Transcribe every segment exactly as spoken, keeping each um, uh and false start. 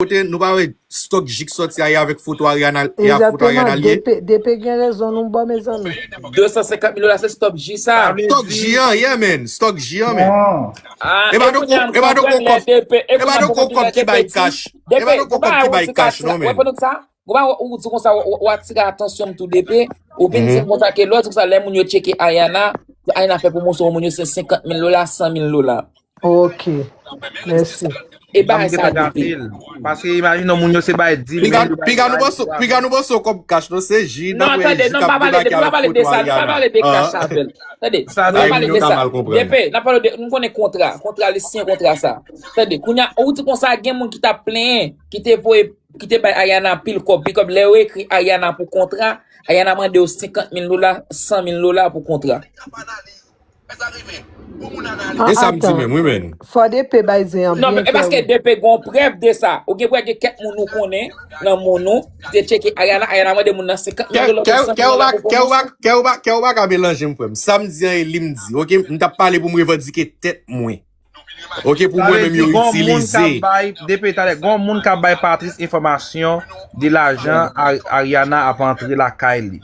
Kote nou pa wè stock G ki sòti a, e avèk foto Ariana, e a foto Ariana Egzakteman, li ye. D P, D P gen rezon nou bò, mezanmi. De san senkant mil dola se stock G sa. Stock G an, yeah, man. Stock G an, man. Non. Ah, E pa e nou kounye a ko-, e pa nou ko kòb, e pa nou ko kòb ki bay cash. E pa nou ko kòb ki bay cash, non, man. Ou pa wè ou di konsa, ou, ou atire atansyon m tou, D P. Ou vin di m konsa ke lè w di konsa, lè moun yo tcheke Ariana, Ariana fè pwomosyon pou moun yo se senkant mil dola, san mil dola. Ok. Mèsi. E bagay sa, D P. Paske imajine moun yo se bay di mil. Piga, piga nou panse, piga nou panse kòb cash, non, se G. Non, tande, non, pa pale de, pa pale de sa, pa pale de cash avèl. Tande, pa pale de sa. D P, n ap pale de, nou konnen kontra, kontra, li siyen kontra sa. Tande, kounye a, ou di konsa, gen moun ki t ap plenyen, ki te voye, ki te bay Ariana pil kòb, pil kòb, lè yo ekri Ariana pou kontra, Ariana mande yo senkant mil dola, san mil dola pou kontra. E sa m di menm, wi, men. Fò D P bay zen an Non, byen men e paske klè. D P gon prèv de sa. Ou gen pou wè gen kèk moun ou konnen nan moun ou ki te tcheke Ariana, Ariana mande moun nan senkant mil dola, san mil dola pou pwomosyon. Kè ou pa ka melanje m, frè m. Sa m di an e li m di. Ok, m t ap pale pou m revandike tèt mwen. Ok, pou mwen menm yo itilize. D P talè, gon moun k ap bay Patrice enfòmasyon de lajan Ariana ap antre lakay li.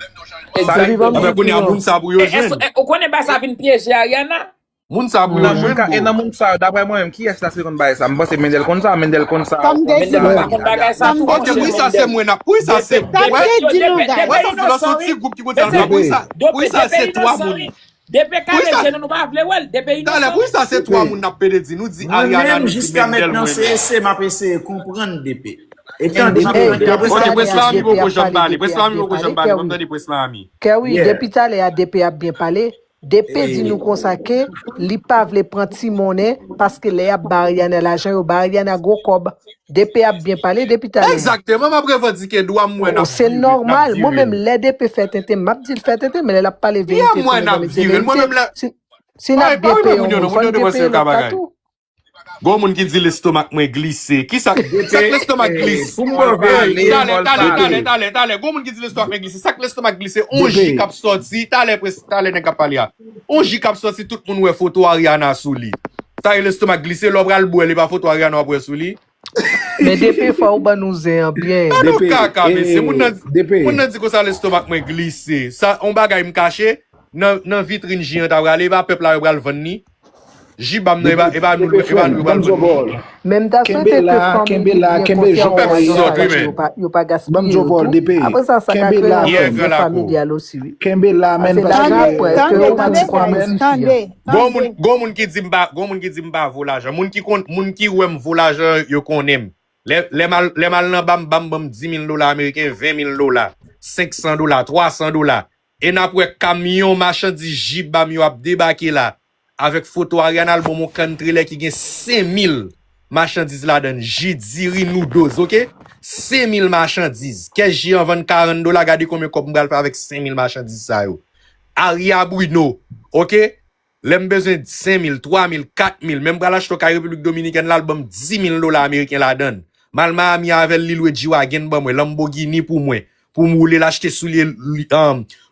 Sa vin kounye a moun sa pou yo jwenn. Ou konnen ba sa vin pyeje Ariana? Moun sa pou yo jwenn. E nan moun sa, daprè mwen menm, kiyès la se konn bay sa? M panse Mendel konn sa, Mendel konn sa. Mendel pa konn bagay sa tou. Ok, pou sa se mwen ap, pou sa se mwen. Wè sa, se yon ti gwoup ki konn sa. Pou sa, pou sa se twa moun. D P kale je nou, nou pa vle wè l. D P inosan. Talè, pou sa se twa moun n ap pede di. Nou di Ariana, nou di Mendel, mwen menm. Mwen menm, jiska mentnan, se ese m ap eseye konprann D P. E tande, Ok, Prens Lami poko janm pale. Prens Lami poko janm pale. Prens Lami poko janm pale. Ban m tande Prens Lami. Kè wi, depi talè a D P ap byen pale. D P di nou konsa ke li pa vle pran ti monnen paske lè y ap ba Ariana lajan, yo ba Ariana gwo kòb. D P ap byen pale depi talè. Egzakteman, m ap revandike dwa m, mwen n ap vire, n ap vire. Se nòmal, mwen menm lè D P fè tenten, m ap di l fè tenten, men lè l ap pale verite pou nou, mwen se verite. Si, si n ap byen peye yon moun, fò n byen peye lòt la tou. Gon moun ki di lestomak mwen glise. Kisa, sa k lestomak glise? Talè, talè, talè, talè, talè. Gon moun ki di lestomak mwen glise. Sa k lestomak glise? On ji k ap sòti. Talè, talè nèg k ap pale a. On ji k ap sòti, tout moun wè foto Ariana sou li. Sa e lestomak glise, lè w pral bwè l, e pa foto Ariana w ap wè sou li. Men D P fò ou ban nou zen an byen. Ban nou kaka, mesye. Moun nan, moun nan di konsa lestomak mwen glise. Sa, on bagay m kache, nan, nan vitrin ji an ta prale, e pa pèp la yo pral vann li. Ji ba m nan, e pa, e pa nou, e pa nou yo pral vann li. Men m ta swete ke fanmi li byen konsyans, yo pa, yo pa gaspiye yo tou. Apre sa, sa ka kreye yon pwoblèm familyal osi, wi. Kenbe la, men. Gon moun, gon moun ki di m pa, gon moun ki di m pa vo lajan. Moun ki konn, moun ki wè m vo lajan, yo konnen m. Lè, lè m al, lè m al nan ba m, ba m, ban m di mil dola ameriken, ven mil dola, senk san dola, twa san dola. E n ap wè kamyon machandiz ji ba m yo ap debake la, avèk foto Ariana, l ban m yon kann trelè ki gen senk mil machandiz ladan l, ji, diri, noodles, ok? Senk mil machandiz. Kè ji an vann karant dola, gade konbyen kòb m pral fè avèk senk mil machandiz sa yo. Aria Bruno, ok? Lè m bezwen senk mil, twa mil, kat mil, men m pral achte yon kay Repiblik Dominikèn la, l ban m di mil dola ameriken ladan l. M al Miami avè l, li lwe G-Wagon ban mwen, Lamborghini pou mwen, pou m woule l, achte soulye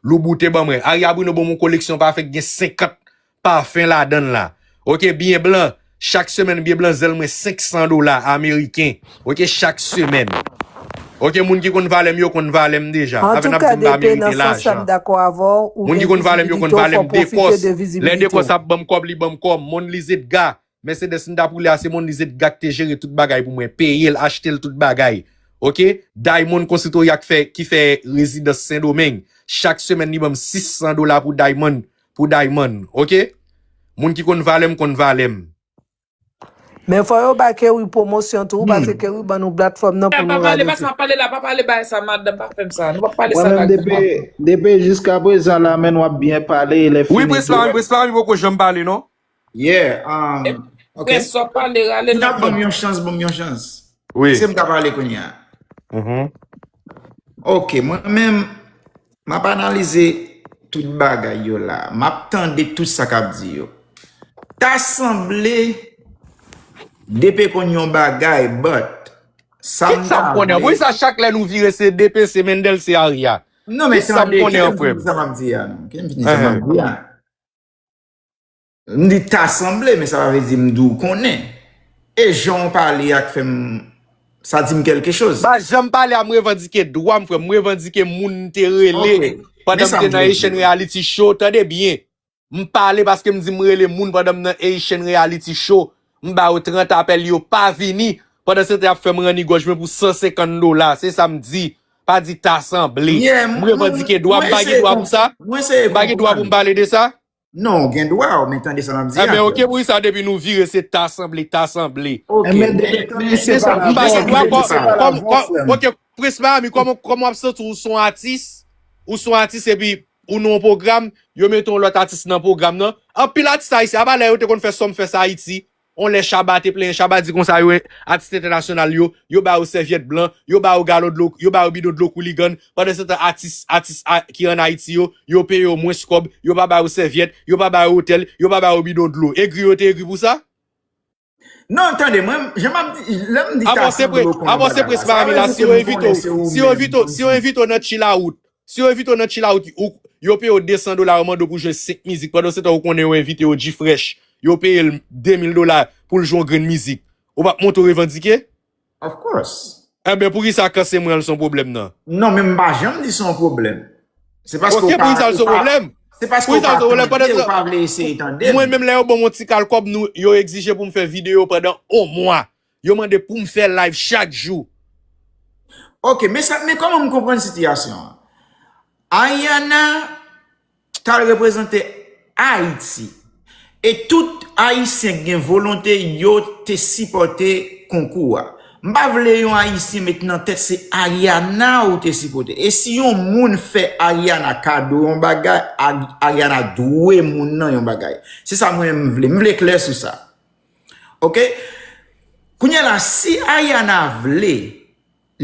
Louboutin ban mwen. Aria Bruno ban m yon koleksyon pafen ki gen senkant pafen ladan l la. Ok, byen blan, chak semèn byen blan zèl mwen senk san dola ameriken. Ok, chak semèn. Ok, moun ki konn valè m yo konn valè m deja. Avè n ap di m ba ameriken lajan. Moun ki konn valè m yo konn valè m dekòs. Lè dekòs ap ban m kòb, li ban m kòb. Monn Lizedga, Mercedes m t ap woule a, se Monn Lizedga k te jere tout bagay pou mwen, peye l, achte l tout bagay. Ok? Diamond Konstriktorya k fè, ki fè rezidans Sendomeng. Chak semèn li ban m sis san dola pou Diamond, pou Diamond. Ok? Moun ki konn valè m konn valè m. Men fò yo ba Kerry pwomosyon tou, paske Kerry ban nou platfòm nan pou nou rale tou. Pa pale la, pa pale bagay sa, madanm, pa fè m sa. Nou pa pale sa la. D P, jiska prezan la, men w ap byen pale, lè fini. Wi, Prens Lami, Prens Lami poko janm pale, non? Yeah, um, ok. Prens, w ap pale, rale nan. Ban m yon chans, ban m yon chans. Wi. Se m ka pale kounye a. Ok, mwen menm, m ap analize tout bagay yo la. M ap tande tout sa k ap di yo. Ta sanble D P konn yon bagay, but sa m ta vle. Kisa m konnen? Poukisa chak lè nou vire se D P, se Mendel, se Aria? Non, men tande, kite m fini sa m ap di a, non. Kite m fini sa m ap di a. M di ta sanble, men sa pa vle di m di w konnen. E jan w pale a k fè m Sa di m quelque chose. M pa janm pale a, m revandike dwa m, frè m. M revandike moun m te rele pandan m te nan Haitian Reality Show. Tande byen. M pale paske m di m rele moun pandan m nan Haitian Reality Show. M ba yo trant apèl, yo pa vini. Pandan se tan y ap fè m ranni gòj mwen pou san senkant dola. Se sa m di. Pa di ta sanble. M revandike dwa, m pa gen dwa pou sa. M pa gen dwa pou m pale de sa. Non, ou gen dwa, men tande sa m ap di a. Enben, oke, pou sa, depi nou vire, se ta sanble, ta sanble. Enben, depi tande se pa lavwa, se pa lavwa, frè m. Oke, Prince Miami, kòman w ap santi w, ou se yon atis, ou se yon atis, epi ou nan yon pwogram, yo mete yon lòt atis nan pwogram nan. Anpil atis ayisyen, apa lè yo te konn fè Sumfest Ayiti, yon lè Shabba te plenyen, Shabba di konsa yo atis entènasyonal yo, yo ba yo sèvyèt blan, yo ba yo galon dlo, yo ba yo bidon dlo Cooligan, pandan se tan atis, atis ki ann Ayiti yo, yo peye yo mwens kòb, yo pa ba yo sèvyèt, yo pa ba yo otèl, yo pa ba yo bidon dlo. Egri yo te egri pou sa? Non, tande, mwen, jan m ap di, lè m di ta sanble, ou konnen bagay la. Sa vle di ke m konnen se ou menm. Si yo envite w nan chill out, si yo envite w nan chill out, yo peye w de san dola, yo mande w pou jwe senk mizik, pandan se tan ou konnen yo envite w G-Fresh, yo peye l de mil dola pou l jwe yon grenn mizik, ou p ap monte w revandike? Of course. Enben, poukisa kanse mwen an se yon pwoblèm nan? Non, men m pa janm di se yon pwoblèm. Se paske ou pa, se paske ou pa vle eseye tande m. Mwen menm, lè yo ban m yon ti kal kòb, nou, yo egzije pou m fè videyo pandan yon mwa. Yo mande pou m fè live chak jou. Oke, men sa, men kòman m konprann sitiyasyon an? Ariana t al reprezante Ayiti. E tout Ayisyen k gen volonte, yo te sipòte konkou a. M pa vle yon Ayisyen met nan tèt se Ariana ou te sipòte. E si yon moun fè Ariana kado yon bagay, Ariana dwe moun nan yon bagay. Se sa mwen m vle. M vle klè sou sa. Oke? Kounye a la, si Ariana vle,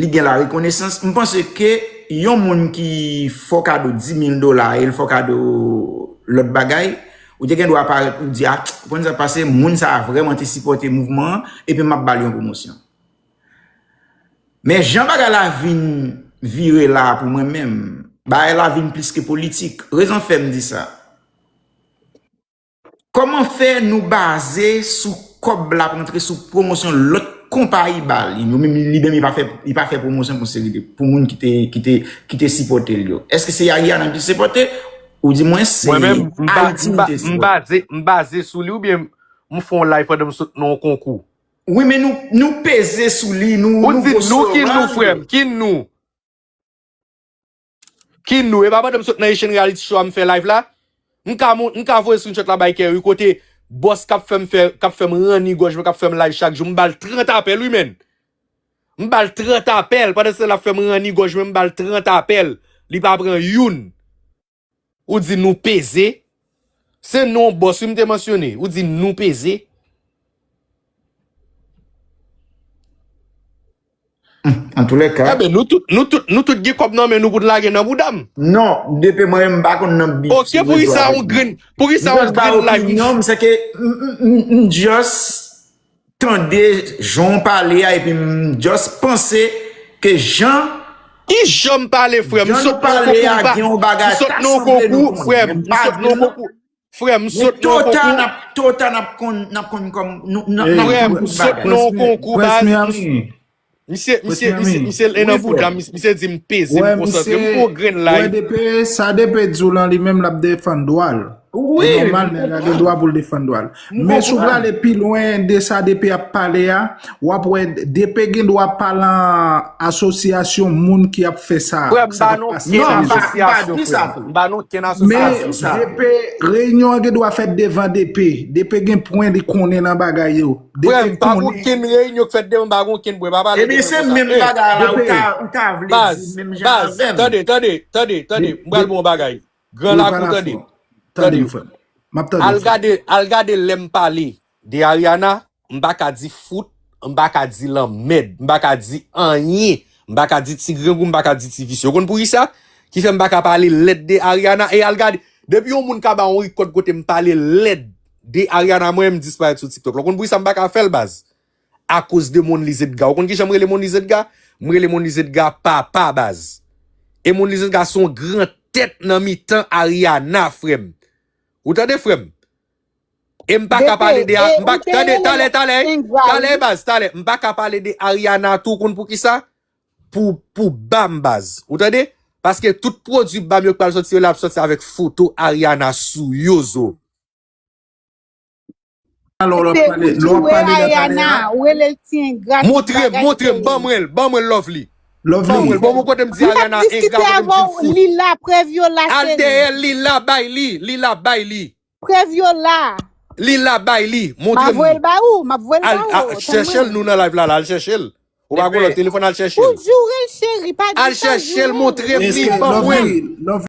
li gen la rekonesans. M panse ke yon moun ki fè w kado dis mil dola e l fè w kado lòt bagay, ou te gen dwa parèt pou di, a, ou konn sa k pase, moun sa a vrèman te sipòte mouvman an, epi m ap ba l yon pwomosyon. Men jan bagay la vin vire la pou mwen menm, bagay la vin plis ke politik. Rezon fè m di sa. Kòman fè nou baze sou kòb l ap rantre sou pwomosyon lòt konpayi ba li? Yo menm li menm li pa fè li pa fè pwomosyon pou seri de pou moun ki te ki te ki te sipòte l yo. Èske se Ariana ki sipòte? Ou di mwen se Ayiti ki te sipòte. Mwen menm m baze m baze sou li oubyen m fè yon live pandan m sot nan yon konkou? Wi men nou nou peze sou li nou nou gwo soral. Ou di nou ki nou frè m? Ki nou? E pa pandan m sot nan Haitian Reality Show a m fè live la? M ka mon- m ka voye screenshot la bay Kerry kote bòs k ap fè m fè k ap fè m ranni gòj mwen k ap fè m live chak jou m ba l trant apèl wi menn. M ba l trant apèl pandan se tan l ap fè m ranni gòj mwen m ba l trant apèl. Li pa pran youn. Ou di nou peze. Se non bòs wi m te mansyone. Ou di nou peze. Antoulèka. Enben, nou tout, nou tout, nou tout gen kòb nan men nou pou n lage nan bouda m. Non, depi mwen menm m pa konn nan bif. Oke, poukisa yon grenn, poukisa yon grenn live? M just ba opinyon m, se ke m, m, m, m just tande jan w pale a, epi m just panse ke jan. Ki jan m pale, frè m? M sot nan yon konkou, m pa. M sot nan yon konkou, frè m. M sot nan yon konkou. Frè m, m sot nan yon konkou. Men tota n ap, tota n ap konn, n ap konn kòm, n ap konn tout bagay. Frè m, m sot nan yon konkou, baz. Misye, misye, misye, misye, e nan bouda m, misye di m peze, m konsantre, m fè yon grenn live. Wè, depi, sa depi di w lan, li menm l ap defann dwa l. Wi. E nòmal, nèg la gen dwa pou l defann dwa l. Men si w prale pi lwen de sa depi ap pale a, w ap wè depi gen dwa pale an asosyasyon moun ki ap fè sa. Frè m, m pa nan okenn asosyasyon, frè m. M pa nan okenn asosyasyon. Men depi reyinyon an gen dwa fèt devan depi. Depi gen pwen li konnen nan bagay yo. Frè m, pa gen okenn reyinyon k fèt devan, m pa gen okenn pwen, pa pale de sa. Ebyen se menm bagay la ou ta ou ta vle di menm jan avè m. Tande, tande, tande, tande, m pral ba w yon bagay. Gran lakou, tande. Tande m, frè m. M ap tande w, frè m. Al gade, al gade lè m pale de Ariana, m pa ka di fout, m pa ka di lanmèd, m pa ka di anyen, m pa ka di ti grangou, m pa ka di ti visye. Ou konn poukisa? Ki fè m pa ka pale lèd de Ariana? E al gade, depi yon moun ka ba yon rekòd kote m pale lèd de Ariana, mwen, m disparèt sou TikTok la. Ou konn poukisa m pa ka fè l, baz? Akoz de Monlise Edgar. Ou konn kijan m rele Monlise Edgar? M rele Monlise Edgar papa, baz. E Monlise Edgar se yon gran tèt nan mitan Ariana, frè m. Ou tande, frè m? E m pa ka pale de, m pa, tande, talè, talè, talè, baz, talè. M pa ka pale de Ariana tou, konn poukisa? Pou, pou ba m, baz. Ou tande? Paske tout pwodui ba m yo k pral sòti yo la ap sòti avèk foto Ariana sou yo, zo. Alò, lè w ap pale, lè w ap pale de Ariana, ou rele l ti engra. Montre m, montre m, ban mwen l, ban mwen l, Lovely. Ban mwen l, ban mwen kote m di Ariana engra, kote m di l fou. Li la, prèv yo la, al dèyè l, li la, bay li, li la, bay li. Prèv yo la. Li la, bay li. Montre m. M ap voye l ba ou, m ap voye l ba ou. Chèche l, nou nan live la, la, al chèche l. Ou pa gen lòt telefòn, al chèche l. Ou joure l, cheri, pa di sa. Al chèche l, montre m li, ban mwen l.